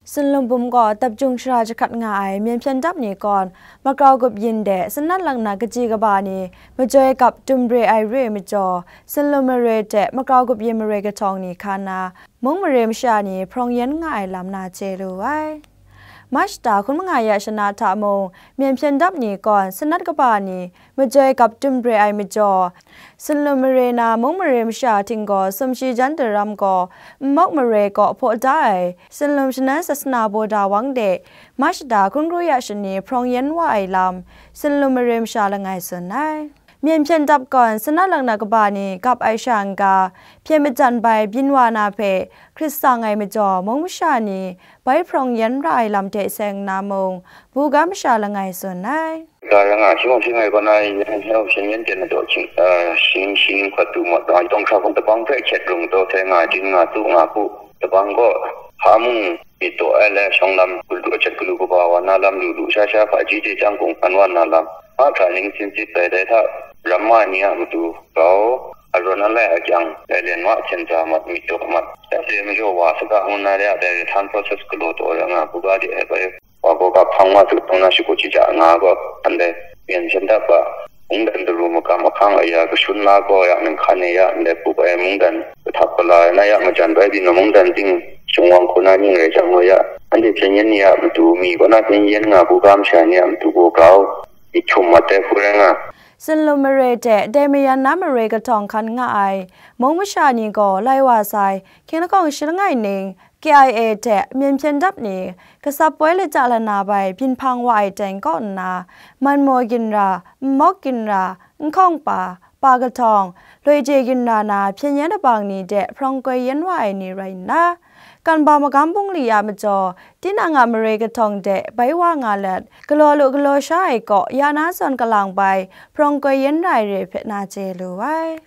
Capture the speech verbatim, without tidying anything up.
Sinlum bum gaw dap jung shara jahkrat nga ai myen hpyen dap ni kawn, magrau gup yin de sanat lang na kaji kaba ni majoi gap dum re ai re ai majaw, Sinlum mare de magrau gup yin mare kahtawng ni hkan na, mung mare masha ni hprawng yen nga ai lam na chye lu ai. Mash da hkun manga ya shana hta mung, myen hpyen dap ni kawn sanat kaba ni majoi gap dum re ai majaw, Sinlum mare na mung mare masha htinggaw sumshi jan daram gaw, nmawk mare kaw hpaw da ai Sinlum shanan sasana baw da wang de, Mash da hkun kru ya shani hprawng yen wa ai lam, Sinlum mare masha langai tsun ai. Myen hpyen dap gawn sanat lang na kaba ni gap ai sha n-ga, hpyen majan bai byin wa na hpe hkrit tsang ai majaw, mung masha ni bai hprawng yen ra ai lam hte seng nna mung, buga masha langai tsun ai. Ga ra nga, shing hpyen ai kaw na, yin hpyen yen ten na daw ching, ah, shing, shing hkawt tu mat nga, tawng hkra hkum tabang hpe hkyet rung taw hte nga, jin nga, tu nga, ku tabang gaw, hpa mung myit taw ai le, shawng lam galu, ajat galu kaba wa na lam, lu lu sha sha hpaji de chyang kung an wa na lam, mahkra ning sin sit bai dai hta, ramma ni a matu grau, arawn alai akyang, dai len wa hten za mat, myit taw mat, dai hte majaw wa saga ngu na re a, dai re htan process galaw taw ya nga, buga de ai bai, wa gaw gap hpang wa tu hpang na shagu chija nga gaw, anhte myen hpyen dap a, mungdan daru makam ahkang aya kashun la gaw ya, nang hkan e ya, ndai pup ai mungdan, kahtap kala ai na ya, majan bai byin ai mungdan ting, shingwang hku na ning rai jang gaw ya, anhte hpyen yen ni a matu, mi kaw na hpyen yen nga, buga masha ni a matu gaw grau, myit hkyum mat ai hku rai nga. Sinlum mare hte dai mayan na mare kahtawng hkan nga ai mung masha ni gaw lai wa sai, hkying lahkawng shi langai ning, K I A hte myen hpyen dap ni, kasap poi lata lana bai byin hpang wa ai teng kaw nna, manmaw ginra, nmawk ginra, nhkawng pa, pa kahtawng, loi je ginra na hpyen yen abang ni de hprawng koi yen wa ai ni rai nna, kanba magam bungli a majaw, tinang a mare kahtawng de bai wa nga let, galaw lu galaw sha ai kaw ya na zawn kalang bai hprawng koi yen ra ai re hpe na chye lu ai.